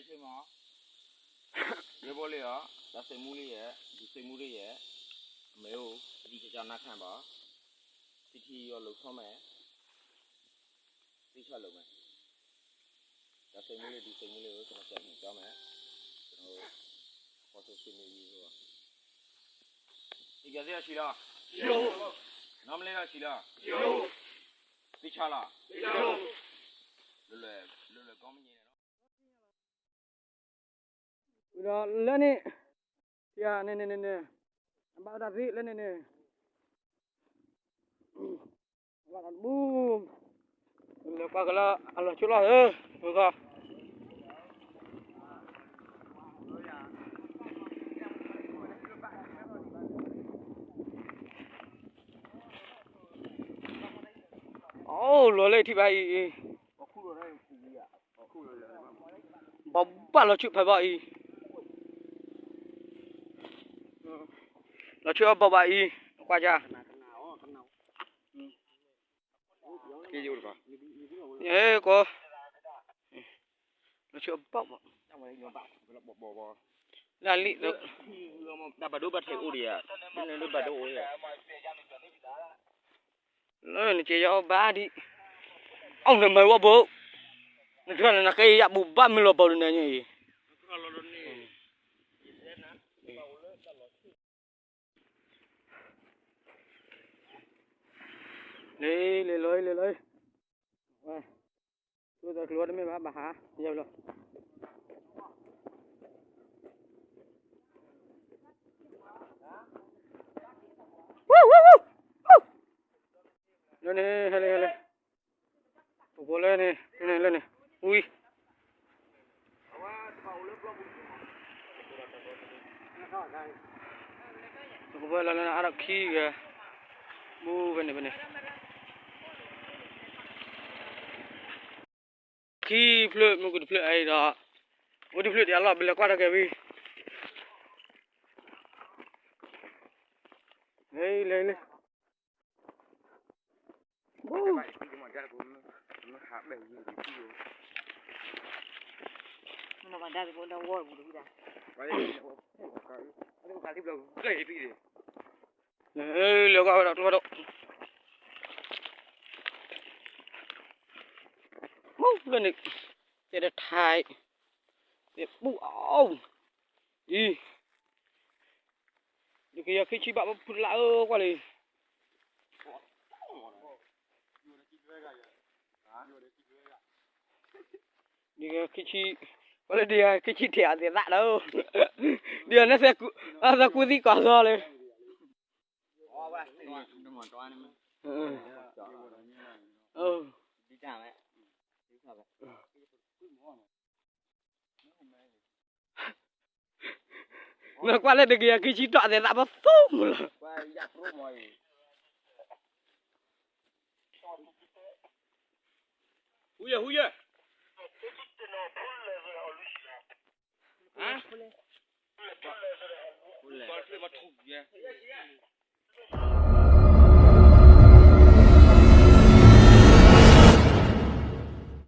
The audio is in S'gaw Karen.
ဆ့မး, ယဲဘိလံအီၤ, တၢ်သ့ၣ်မူလံယဲ, ဒုးသ့ၣ်မူလံယဲ, အမဲာ်အိၣ်, ဒ်ကကနၣ်ခၣ်ဘၣ်, သထံယီၤလိာ်ဆီမဲာ်, သ့ၣ်ဆီလိာ်မဲာ်, တၢ်သ့ၣ်မူလံ ဒုးသ့ၣ်မူလံဧၢ, ကနၣ်ကၠီမဲာ်, ကနၣ်, ဖီၣ်ဆိဆ့မ့ၢ်ယံၤဧိၤ, သ့ၣ်ပၠးသ့ၣ်အီၤဆံးလီၤ, နီၢ်မ့ၢ်လၢအီၤဆံးလီၤ, သ့ၣ်ဆီလီၤ, လၢလၢကီမ့ၢ်န့ၣ်လီၤ. ဒီးလၢန့ၣ်, န့ၣ်န့ၣ်န့ၣ်န့ၣ်, အဘၣ်ဝဲဒၣ်သ့လၢန့ၣ်န့ၣ်, ဘၣ်တဘူ, လဲၤကွၢ်ကလၢအလီၤဆူလီၤဧၢ, ဃီ အိၣ်လီၤလၢထံၣ်ဘၣ်အံၤ, ဘီဘၣ်လီၤဆူဖဲဘၣ်အံၤ, လီၤဆူအဘီဘၣ်အံၤ, ကွၢ်ယၤ, က, လီၤဆူအဘီဘၣ်, လၢလံ, ဘၣ်ဒိဘၣ်ထံးအိၣ်ဒံးဧါ, လၢနကဲယဘၣ်ဒံး, အိၣ်နမဲာ်ဝဲဘိ, နကနၣ်ကဲယဘိဘၣ်မ့ၢ်လီၤဘီဒ်နၤညါအံၤ, လဲၤလဲၤလီၤလဲၤလီၤ, ဝဲ, ကျိတၢ်ကျိတမ့ၢ်ဘၣ် ဘၣ်ဟး, ယလီၤ လၢန့ၣ် ဟဲလၢ ဟဲလၢ, ပဖိလၢန့ၣ် လၢန့ၣ် လၢန့ၣ်, ဝံၤ, ပဖိလၢန့ၣ် အါထီၣ်ခံဂၤ, မူဖဲန့ၣ် ဖဲန့ၣ်, ခံဖျၢၣ် မ့ၢ်ကွၢ်တဖျၢၣ်အံၤဒီး, အိၣ်တဖျၢၣ်တယၤလီၤ ပလဲၤကွၢ်တၢ်ကဲဝံၤ, လဲၤ လဲၤ လဲၤ, လဲၤကွၢ်ဝဲဒီး ကျိဒီး, မ့ၢ်လၢန့ၣ်, တဲတထါအံၤ, တဲပူအီၤ, အံၤ, ဒ်ကယၤခံဆံဘၣ်ဖုလၢအၢကွၢ်လံ, ဒ်ကယၤခံဆံ, ကွၢ်လၢဒ်ကယၤခံဆံထဲးအသးဒီး, ဒ်န့ၣ်သဲကူသံကီၢ်သီလံ, နကွၢ်လၢဒ်ကယၤခံဆံတီၢ်အသး ပသူမုၢ်လီၤ, ဟူယဲ ဟူယဲ, ဟါ, ပှၤဖျၢၣ်မၤထူယဲ